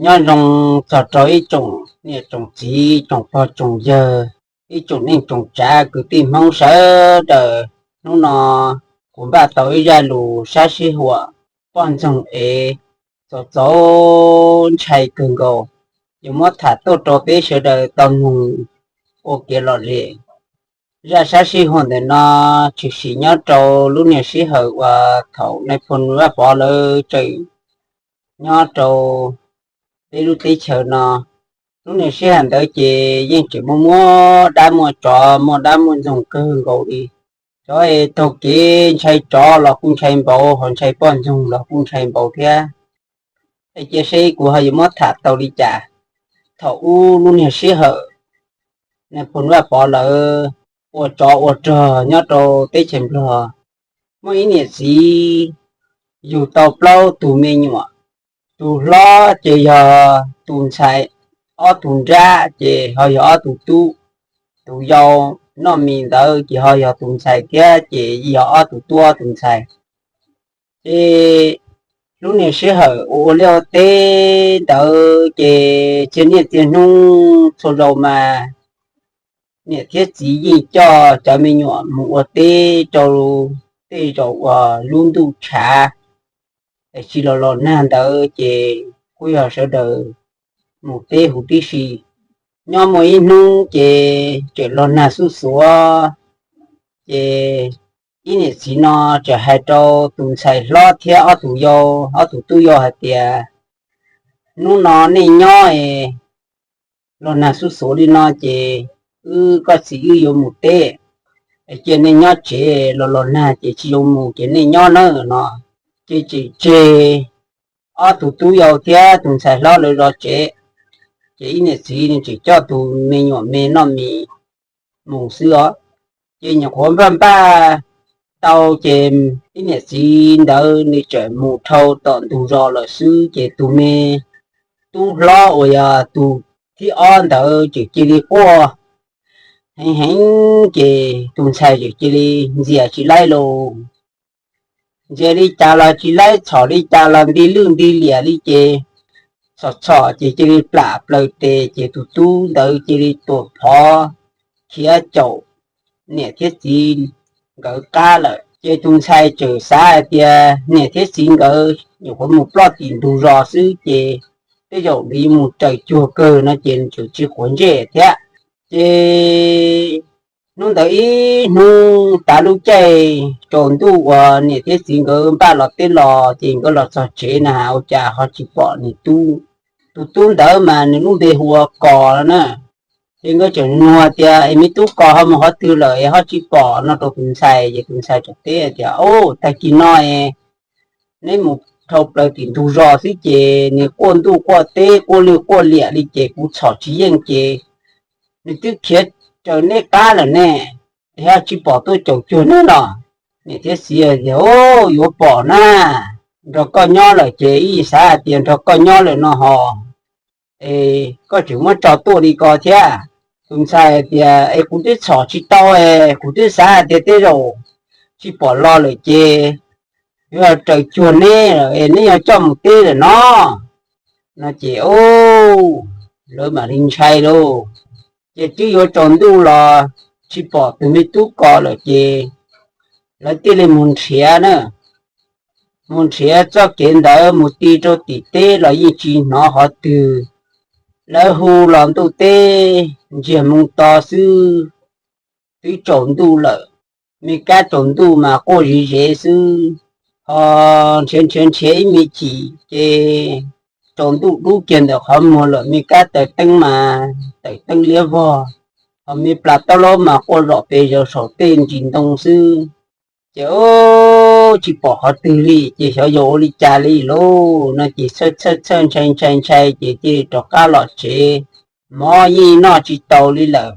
Nyob zoo txog rau ib tsoom niam tsoom txiv, tsoom pog tsoom yawg, ib tsoom neej tsoom tsav kwv tij Hmoob sawv daws. Hnub no kuv npaj tau ib zaj lus sab sib huam poj ntxoog es txaus txaus ntshai kawg nkaus, yuav muab tham tuaj rau peb sawv daws tau mloog ua kev lom zem. Zaj sab sib huam ntawm no tshwm sim nyob rau lub niag sij hawm uas thaum nais phoo Vaj Pov lawv tseem nyob rau peb lub teb chaws no. Lub niag sij hawm ntawd ces yeej tseem muaj muaj dab muaj tsov, muaj dab muaj ntxoog kawg nkaus li. Cov es taug kev ntshai tsov los kuj ntshai npaum, ho ntshai poj ntxoog los kuj ntshai npaum thiab. Es cia seb kuv ho yuav muab tham tau li cas. Thaum ub lub niag sij hawm nais phoo Vaj Pov lawv ua tsov ua rog nyob rau teb chaws Nplog, muaj ib niam txiv yug tau plaub tug me nyuam. Tus hlob ces yog tus ntxhais, ob tug nrab ces ho yog ob tug tub, tus yau noj mis ntawd ces ho yog tus ntxhais thiab ces yog ob tug tub ob tug ntxhais. Ces lub niag sij hawm ua liaj ua teb ntawd ces txhua niaj txhua hnub txhua zaus mas niam thiab txiv yeej coj cov me nyuam mus ua teb rau tej zaum uas lub ntuj tshav, es tsis los los nag ntawd ces kuj yog sawv daws mus teb huv tib si. Nyob muaj ib hnub ces tseem los nag xuj xuav, ces ib niam txiv no txawm hais rau tus ntxhais hlob thiab ob tug yau, ob tug tub yau hais tias, hnub no nej nyob es los nag xuj xuav li no ces wb koj txiv wb yuav mus teb, cia nej nyob tsev, los los nag ces tsis zoo mus ces nej nyob nawb no. Ces tseem tseg ob tug tub yau thiab tus ntxhais hlob lawv zov tsev, ces ib niam txiv nws tseem coj tus me nyuam me noj mis mus xwb os. Ces nyuam qhuav npaj npaj tau ces ib niam txiv ntawd nws tseem mus dhau tom ntug zos lawm xwb ces tus me tub hlob uas yog tus thib ob ntawd tseem cia li quaj heev heev ces tus ntxhais tseem cia li ntxias tsis laib los. Ntxias li cas los tsis laib, txhom li cas los nti lwj nti liam li ces txhom txhom ces cia li plam plaws tes ces tus tub ntawd cia li tuam phov khiav caum niam thiab txiv nkawd qab lawm. Ces tus ntxhais tseem xav hais tias niam thiab txiv nkawd nyuam qhuav mus ploj tim ntug zos xwb ces tej zaum nws mus raws cuag kawg no ces nws tseem tsis quav ntsej thiab. Ces hnub ntawd ib hnub tav lub caij tsaus ntuj uas niam thiab txiv nkawd npaj los teb los ces nkawd los txog tsev na ua cas ho tsis pom nws tub. Tus tub ntawd mas nws lub npe hu ua Kos no na. Ces nkawd tseem nug tias, es me tub Kos ho mus qhov twg lawm es ho tsis pom no rau tus ntxhais, ces tus ntxhais teb tias, o, tag kis no neb mus dhau plaws tim ntug zos xwb ces nws quaj ntuj quaj teb quaj lwj quaj liam li ces kuv txhom tsis yeej ces nws twb khiav raws neb qab lawm ne, es ho tsis pom tuaj caum cuag neb los? Niam thiab txiv tias, o, yuav pom na, nrog koj nyob lawm ces ib xav hais tias nrog koj nyob lawm no ho es koj tseem muab tso tuaj li ko thiab. Tus ntxhais tias, es kuv twb txhom tsis tau es kuv twb xav hais tias tej zaum tsis pom los lawm ces yuav raws cuag neb lawm es neb yuav coj mus teb lawm no. No ces, o, lawv mam li ntshai lauj. Ces twb yuav tsaus ntuj los tsis pom tus me tub Kos lawm ces lawv thiaj li mus nrhiav na. Mus nrhiav txoj kev ntawd mus ti rau tim teb los yeej tsis hnov qhov twg. Lawv hu los ntuj teb ntsiag moo to xwb, twb tsaus ntuj lawm. Me kab tsaus ntuj mas quaj zim zev xwb, ho nrhiav nrhiav nrhiav ib me chim ces tsaus ntuj dub kiag ntawm qhov muag lawm, me kab taws teeb mas tawm teeb liab vog, ho me plas taub laub mas quaj zom pes zaws saum tej ntsis ntoo xwb. Ces, o, tsis pom qhov twg li ces xyov yuav ua li cas li lauj no ces txhawj txhawj txhawj ntshai ntshai ntshai ces cia li rov qab los tsev, mov yeej noj tsis tau li lawm.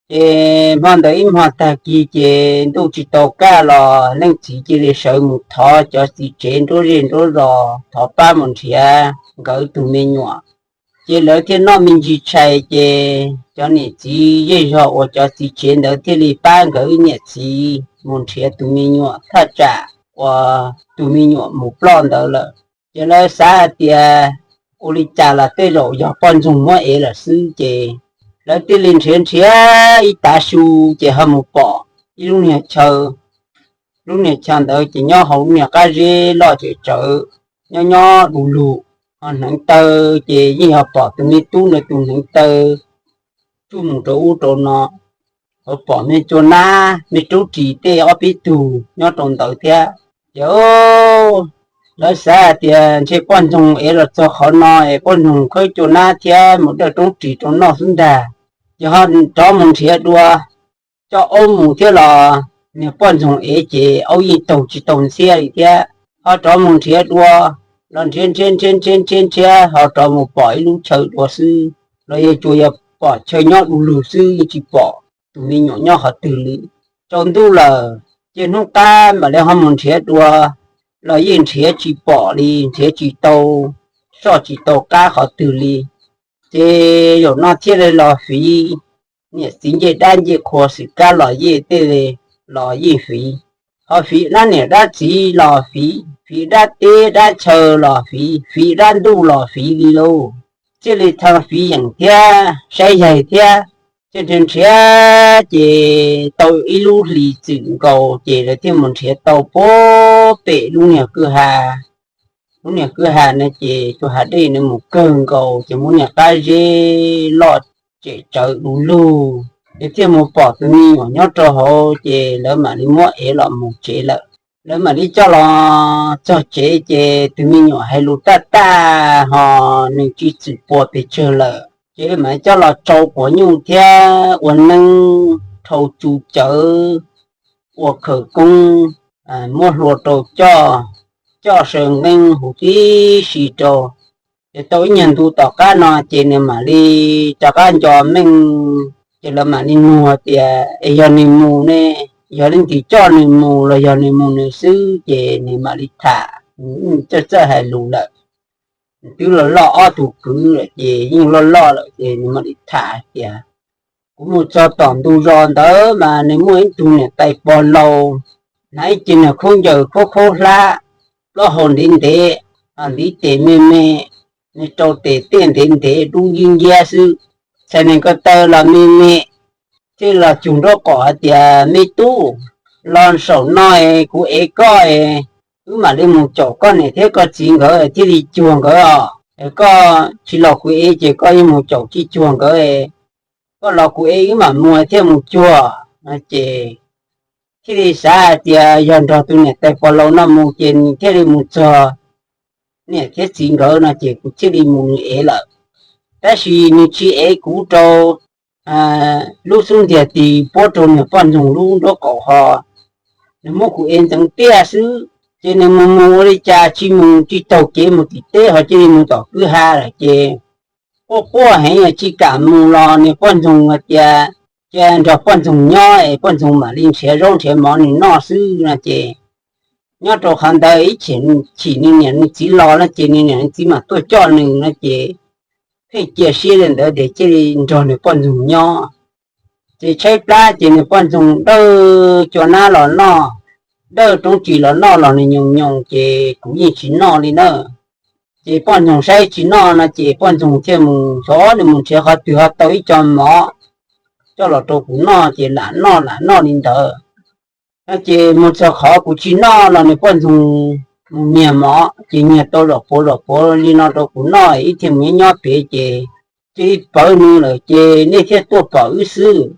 Ces hmo ntawd ib hmo tag kis ces ntuj tsis tau kaj los leej txiv cia li sawv mus thov cov txiv tsev nruab zej nruab zos thov pab mus nrhiav nkawd tus me nyuam. Ces lawv thiaj noj me ntsis tshais ces cov niam txiv zej zog uas cov txiv tsev ntawd thiaj li pab nkawd niam txiv mus nrhiav tus me nyuam thaj tsam uas tus me nyuam mus ploj ntawd lawm. Ces lawv xav hais tias ua li cas los tej zaum yog poj ntxoog muab ev lawm xwb ces lawv thiaj li nrhiav nrhiav ib tav su ces ho mus pom ib lub niag chaw. Lub niag chaw ntawd ces nyob hauv lub niag qab zeb loj tsem tsawv, nyob nyob du lug, ho hneev taw ces yeej yog pom tus me tub ntawd tus hneev taw tsuj mus rau ub rau no, ho pom me cua nab me rub ris tej ob peb tug nyob rau ntawd thiab. Ces lawv xav hais tias ntshe poj ntxoog ev los txog qhov no es poj ntxoog khawb cua nab thiab mus dawj roob ris rau noj xwb ntag. Ces ho rov mus nrhiav dua, coj aub mus thiab los niag poj ntxoog ev ces aub yeej taug tsis tau ntxhiab li thiab. Ho rov mus nrhiav dua, los nrhiav nrhiav nrhiav nrhiav nrhiav nrhiav ho rov mus pom ib lub chaw dua xwb, los yog tsuas yog pom chaw nyob du lug xwb yeej tsis pom tus me nyuam nyob qhov twg li. Tsaus ntuj lawm ces hnub qab mam li ho mus nrhiav dua, los yeej nrhiav tsis pom li, nrhiav tsis tau, soj tsis tau qab qhov twg li. Ces zaum no thiaj li los fiv niam txiv ncej dab ncej qhua xwm kab los yej tej los yeej fiv. Ho fiv dab niam dab txiv los fiv, fiv dab teb dab chaw los fiv, fiv dab ntuj los fiv li lauj. Thiaj li tha fiv yeem thiab saib yaig thiab, thiaj nrhiav nrhiav ces tau ib lub hlis txwm nkaus ces lawv thiaj mus nrhiav tau puag pem lub niag kwj ha. Lub niag kwj ha no ces tus hav dej nws mus kawg nkaus ces muaj niag qab zeb loj tsem tsawv du lug, ces thiaj mus pom tus me nyuam nyob rau hauv ces lawv mam li muab ev los mus tsev lawm. Lawv mam li coj los txog tsev ces tus me nyuam hais lus taj taj ho nws tsis txwm pua pes tsawg lawm ces mam li coj los tsau quav nyuj thiab ua neeb, dhau tsu cawv, ua khawv koob, muab hlua rau coj, coj saw nqeeb huv tib si rau. Ces tau ib nyuag ntu tom qab no ces nws mam li rov qab nco meej, ces lawv mam li nug tias es yog nws mus ne, yog leej twg coj nws mus los yog nws mus nws xwb, ces nws mam li tham, nws txawj txawj hais lus lawm. Nws twb loj loj ob tug kwv lawm ces yeej loj loj lawm ces nws mam li tham hais tias kuv mus txog tom ntug zos ntawd mas nws muaj ib tug niam tais pog laus, hnav ib ce niag khaub ncaws khaub khaub hlab, plaub hau ntev ntev, ntiv tes me me, nws rau tes tej ntev ntev dub nciab nciab xwb, txhais niag ko taw los me me, thiaj los cuag nraub qaum hais tias me tub, los saum no es kuv ev koj es wb mam li mus caum koj niam thiab koj txiv nkawd thiaj li cuag nkawd os. Koj tsis los kuv ev ces koj yuav mus caum tsis cuag nkawd, koj los kuv ev wb mam mus thiaj mus cuag no ces thiaj li xav hais tias yog nrog tus niam tais pog laus no mus ces nws thiaj li mus txog niam thiab txiv nkawd no ces kuv thiaj li mus nws ev lawm. Tab sis nws tsis ev kuv rau lub xub ntiag tis puab rau niag poj ntxoog lub nraub qaum ho, nws muab kuv ev ntxeev tiaj xwb. Ces nws mus mus ua li cas tsis mus tsis taug kev mus tim teb ho cia li mus tom kwj ha lawm ces quaj quaj heev tsis kam mus los niag poj ntxoog hais tias cia nrog poj ntxoog nyob es poj ntxoog mam li nrhiav zaub nrhiav mov nws noj xwb no ces nyob rau qhov ntawd ib chim nws niam nws txiv los no ces nws niam nws txiv mam tuaj coj nws no ces pheej cia siab li ntawd ces cia li nrog nws poj ntxoog nyob. Ces tshaib plab ces nws poj ntxoog dawj cua nab los noj, dawj roob ris los noj los nws nyoos nyoos ces kuv yeej tsis noj li na. Ces poj ntxoog saib tsis noj no ces poj ntxoog thiaj mus xyov nws mus nrhiav qhov twg ho tau ib co mov coj los rau kuv noj ces lam noj lam noj li ntawd. No ces mus txog qhov kuv tsis noj los nws poj ntxoog mus nyiag mov ces nyiag tau zom puav zom puav li no rau kuv noj ib thiaj mus nyob pem ces cia li pawv nws lawm ces nej thiaj tuaj pom wb xwb.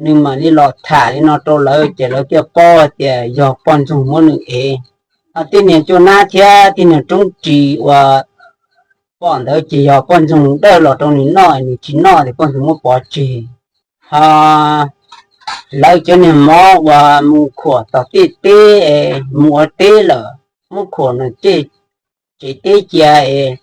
Nws mam li los tham li no rau lawv ces lawv thiaj paub tias yog poj ntxoog muab nws ev. Ho tej niag cua nab thiab tej niag roob ris uas pom ntawd ces yog poj ntxoog dawj los rau nws noj, nws tsis noj ces poj ntxoog muab pov tseg. Ho lawv cov niag mov uas mus khuam tom tej teb, mus ua teb lawm, muab khuam nws tej tsev teb cia es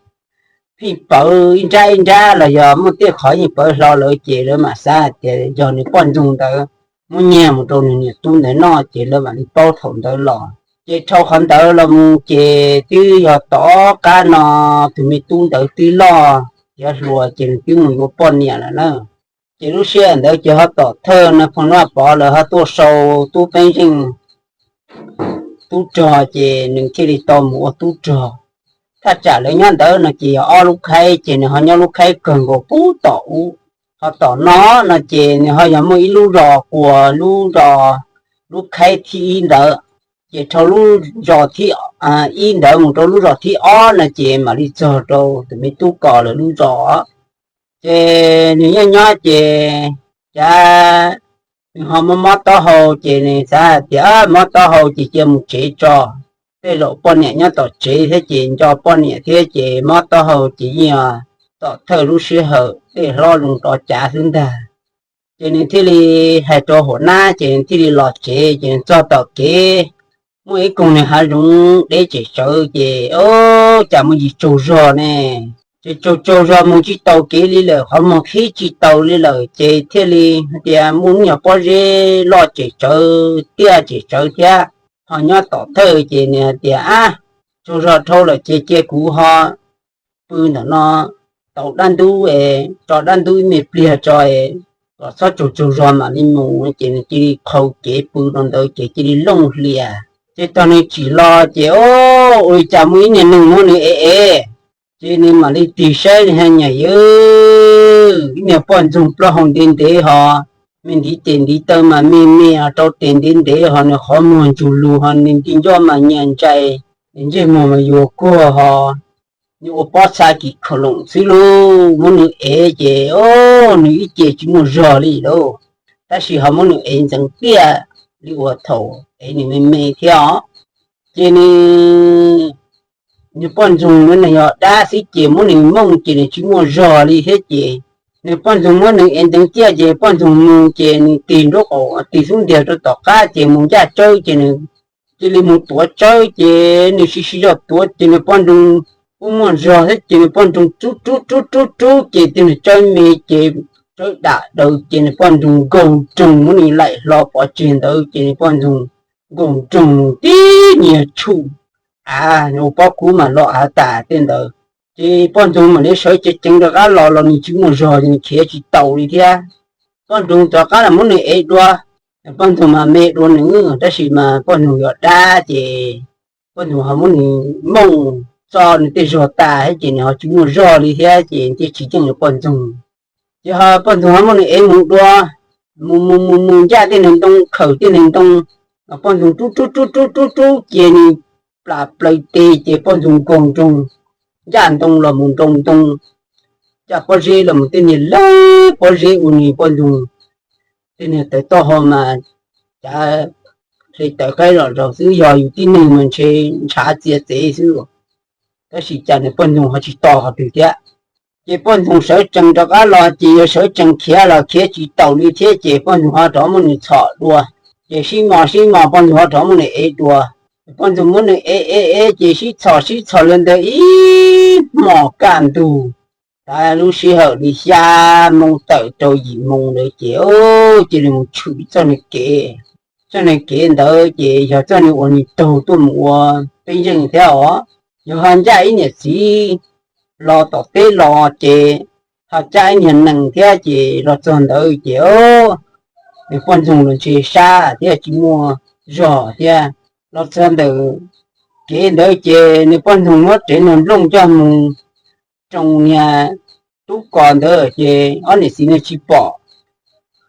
pheej pawv ib nrab ib nrab los yog muaj tej qhov yeej pawv hlo lawm ces lawv mam xav hais tias yog nws poj ntxoog ntawd muab nyiag mus rau nws niam tub ntawd noj ces lawv mam li paub thaum ntawd los. Ces dhau qhov ntawd los mus ces twb yog tom qab no tus me tub ntawd twb loj thiab hluas ces nws twb mus yuav poj niam lawm na. Ces lub sij hawm ntawd ces ho tom thawj no Phoo Vaj Pov lawv ho tuaj sau tub peeb zeej tub rog ces nws thiaj li tau mus ua tub rog. thaj tsam lawv nyob ntawd no ces yog ob lub khaib, ces nws ho nyob lub khaib kawg nkaus pub tom ub. Ho tom no no ces nws ho yog muaj ib lub zos quas lub zos, lub khaib thib ib ntawd. Ces dhau lub zos thib ib ntawd mus rau lub zos thib ob no ces mam li txog rau tus me tub ko lawv lub zos. Ces nws nyob nyob ces cas nws ho mob mob taub hau, ces nws xav hais tias mob taub hau ces cia mus tsev tso. Tej zaum poj niam nyob tom tsev thiab ces nco poj niam thiab ces mob taub hau ces yeej yog tom thawj lub sij hawm tej hlob zoo rov cav xwb ntag. Ces nws thiaj li hais rau hau nab ces nws thiaj li los tsev. Ces nws txog tom kev, muaj ib koog nws hav zoov deb tsem tsawv ces, o, cas muaj ntsis tsaug zog ne. Ces tsaug tsaug zog mus tsis taus kev li lawm, qhov muag qhib tsis taus li lawm ces thiaj li hais tias muaj ib nyuag pob zeb loj tsem tsawv, tiaj tsem tsawv thiab, ho nyob tom thawj ces nws hais tias, ab, tsaug zog dhau lawm ces cia kuv ho pw ntawm no tau dab ntub, tso dab ntub ib me pliag tso, kom txhob tsaug tsaug zog mam li mus. Ces nws cia li qhau kev pw rau ntawd ces cia li looj hlias. Ces thaum nws tsim los ces, o, ua li cas muaj ib niag neeg muab nws ev ev. Ces nws mam li tig saib nws hais, nyiam yawg, ib niag poj ntxoog plaub hau ntev ntev ho, me ntiv tes ntiv taw mas me me rau tes ntev ntev ho, nws qhov muag ntsug lug ho, nws nti ncoj mas nyias ntsais, ntsej muag mas yuav kuag ho, nws ua pob txha kim khaum loom xwb lauj. Muab nws ev ces, o, nws ib ce tsis muaj zog li lauj, tab sis ho muab nws ev ntxeev tiaj li uas thaum ev nws me me thiab os. Ces nws, nws poj ntxoog nws yog dab xwb ces muab nws mooj ces nws tsis muaj zog li thiab ces nws poj ntxoog muab nws ev ntxeev tiaj ces poj ntxoog mus ces nws tig nraub qaum tig xub ntiag rau tom qab ces mus ncaj tsawb ces nws cia li mus tuav tsawb ces nws sib sib zog tuav ces nws poj ntxoog kuj muaj zog thiab ces nws poj ntxoog rub rub rub rub rub ces tig nws tsawb me ces tsawb dam daws ces nws poj ntxoog nkaug nroog muab nws laim hlo pov tseg ntawd ces nws poj ntxoog nkaug nroog tib niag tshum av, nws ua pob kub mas los av tas tej ntawd. Ces poj ntxoog mam li sawv ceev ceev rov qab los los nws tsis muaj zog ces nws khiav tsis taus li thiab. Poj ntxoog rov qab los muab nws ev dua, poj ntxoog mas me dua nws, tab sis mas poj ntxoog yog dab ces poj ntxoog ho muab nws mooj txo nws tej zog tas thiab ces nws ho tsis muaj zog li thiab ces thiaj tsis yeej nws poj ntxoog. Ces ho poj ntxoog ho muab nws ev mus dua, mus mus mus mus ncaj tej niag ntoo, khawm tej niag ntoo, poj ntxoog rub rub rub rub rub rub ces nws plam plaws tes ces poj ntxoog nkaug nroog ncaj ntoo los mus nraus ntoo, ncaj pob zeb los mus tej niag lawv pob zeb ua nws poj ntxoog tej niag tawv taub hau mas cav hle tawv qaib los zaus xwb, yog yus tib neeg mas ntshe ntshav txia txev xwb. Tab sis cas nws poj ntxoog ho tsis to qhov twg thiab. Ces poj ntxoog sawv tsees rov qab los ces yuav sawv tsees khiav los khiav tsis taus li thiab ces poj ntxoog ho rov muab nws txhom dua. Ces sib mos sib mos poj ntxoog ho rov muab nws ev dua. Poj ntxoog muab nws ev ev ev ces sib txhom sib txhom li ntawd ib hmos kaj ntug, tas lub sij hawm li xya moo tawm rau yim moo ntawd ces cia li mus tshwm txoj niag kev. Txoj niag kev ntawd ces yog txoj niag uas nws taug tuaj mus ua peb zeej thiab os. Yog ho ncaj ib niam txiv los tom teb los ces ho ncaj ib niag nees thiab ces los txog ntawd ces nws poj ntxoog los ntshe sab thiab tsis muaj zog thiab. Los txog ntawm kev ntawd ces nws poj ntxoog muab rev niag nplooj coj mus roos niag tub ko ntawd ces ob niam txiv nws tsis pom.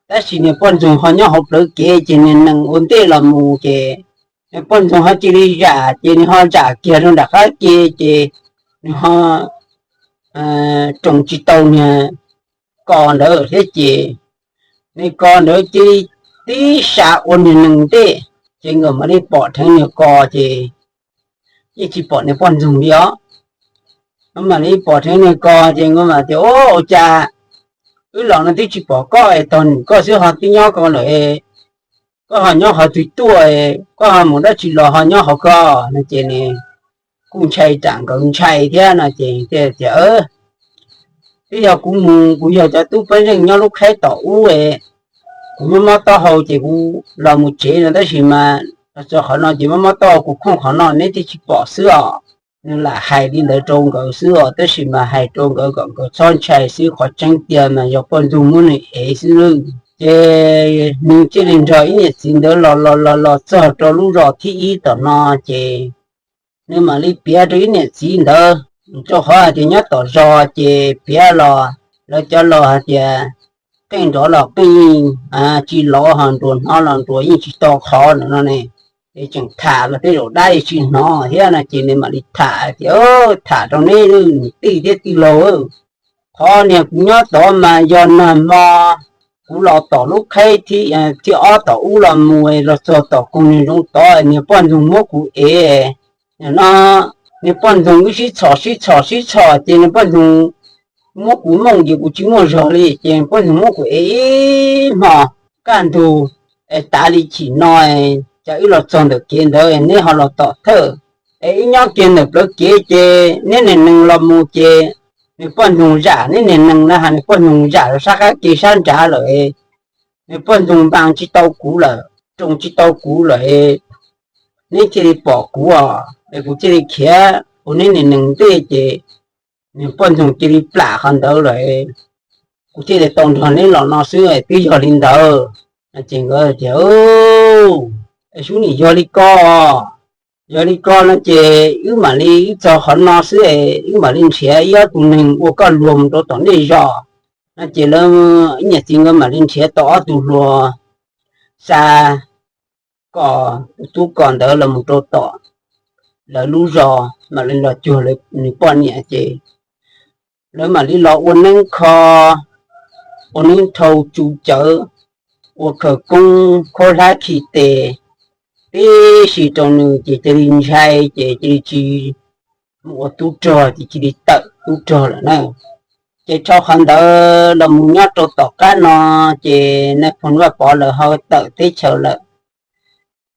Tab sis nws poj ntxoog ho nyob hauv plawv kev ces nws nees ua ntej los mus ces nws poj ntxoog ho cia li zam ces nws ho zam kiag rau nram qab ke ces nws ho roos tsis tau niag ko ntawd thiab ces nws ko ntawd cia li tib sa ua niag nees ntej ces nkawd mam li pom dheev niag ko ces yeej tsis pom nws poj ntxoog li os. Nkawd mam li pom dheev niag ko ces nkawd mam tias, Ua cas wb los no twb tsis pom koj es tog nws koj xwb ho twb nyob ko lawm, koj ho nyob qhov twg tuaj, koj ho mus dab tsi los ho nyob hauv ko? No ces nws kuj ntshai tsam nkawd ntshai thiab no ces tias, Twb yog kuv mus, kuv yog cov tub peb zeej nyob lub khaib tom ub, kuv mob mob taub hau ces kuv los mus tsev no tab sis mas los txog qhov no ces mob mob taub hau kuv khooj qhov no neb thiaj tsis pom xwb os. Nws lam hais li ntawd rau nkawd xwb os, tab sis mas hais rau nkawd kom nkawd txhob ntshai xwb, qhov tseeb tiag mas yog poj ntxoog muab nws ev xwb. Ces nws thiaj li nrog ib niam txiv ntawd los los los los txog rau lub zos thib ib tom no ces nws mam li piav rau ib niam txiv ntawd, rau qhov hais tias nyob tom zos ces piav los lawv cov laus hais tias qeej nrov los qeej tsis lov, ho nruas hnov los nruas yeej tsis tau qhov no ne. Ces tseem tham los tej zaum dab tsis hnov thiab no ces nws mam li tham tias, tham rau neb niam tij thiab tij laug, qhov niag kuv nyob tod mas yog nag hmo kuv los tom lub qheb thib ob tom ub los mus los txog tom koog niag zoov tod, niag poj ntxoog muab kuv ev no. Niag poj ntxoog wb sib txhom sib txhom sib txhom ces niag poj ntxoog muab kuv mooj ces kuv tsis muaj zog li ces poj ntxoog muab kuv ev ib hmo kaj ntug, es tav li chim no, ces wb los txog ntawm kev ntawd neb ho los tom thawj, es wb nyob kiag ntawm plawv kev ces neb niag nees los mus ces niag poj ntxoog zam neb niag nees na, niag poj ntxoog zam rau sab qab kev sab nrad lawm, niag poj ntxoog npaa tsis tau kuv lawm, roos tsis tau kuv lawm, neb thiaj li pom kuv os, es kuv thiaj li khiav ua neb niag nees ntej ces niag poj ntxoog cia li plam qhov ntawd lawm, kuv thiaj li tau nrog neb los no xwb, twb yog li ntawd. Ces nkawd tias, es sub nim yog li ko, yog li ko no ces wb mam li wb txog qhov no xwb es wb mam li nrhiav ib ob tug neeg ua koj luag mus rau tom nej zos no ces lawv ib niam txiv nkawd mam li nrhiav tau ob tug hluas xa kom tus tub ko ntawd los mus rau tom lawv lub zos mam li los cuag nws poj niam ces lawv mam li los ua neeb kho, ua neeb dhau tsu cawv, ua khawv koob khaub hlab khi tes tib si rau nws ces cia li ntshai ces cia li tsis mus ua tub rog ces cia li tawm tub rog lawm na. Ces dhau qhov ntawd los mus nyob rau tom qab no ces nais phoo Vaj Pov lawv ho tawm teb chaws lawm,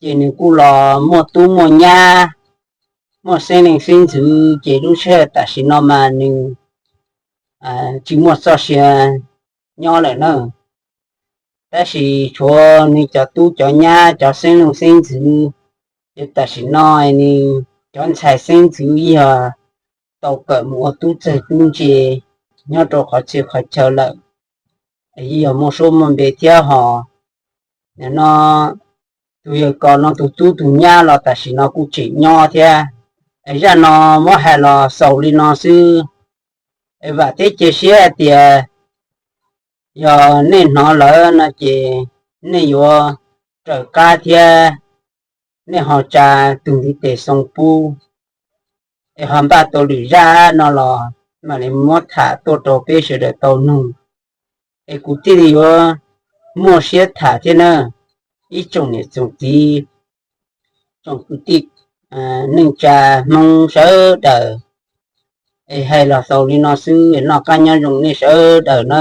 ces nws kuj los muaj tub muaj nyab, muaj xeeb leej xeeb ntxwv ces lub sij hawm tam sim no mas nws tsis muaj txoj sia nyob lawm na. Tab sis tshuav nws cov tub cov nyab cov xeeb leej xeeb ntxwv, ces tam sim no nws cov ntxhais xeeb ntxwv yog tau kawm mus ua tub txawg tub ntse nyob rau qhov txhia qhov chaw lawm, yog muaj suab muaj npe thiab hos. Nim no tus yawg ko no tus tub tus nyab los tam sim no kuj tseem nyob thiab. Es zaj no muab hais los xaus li no xwb. Es vam thiab cia siab hais tias yog nej hnov lawm no ces nej yuav raws qab thiab nej ho tsa tus ntiv tes xoo pub, es ho npaj tau lwm zaj no los mam li muab tham tuaj rau peb sawv daws tau mloog, es kuv thiaj li yuav muaj siab tham thiab na. Ib tsoom niam tsoom txiv, tsoom kwv tij neej tsa Hmoob sawv daws, es hais los xaus li no xwb, noj qab nyob zoo nej sawv daws na.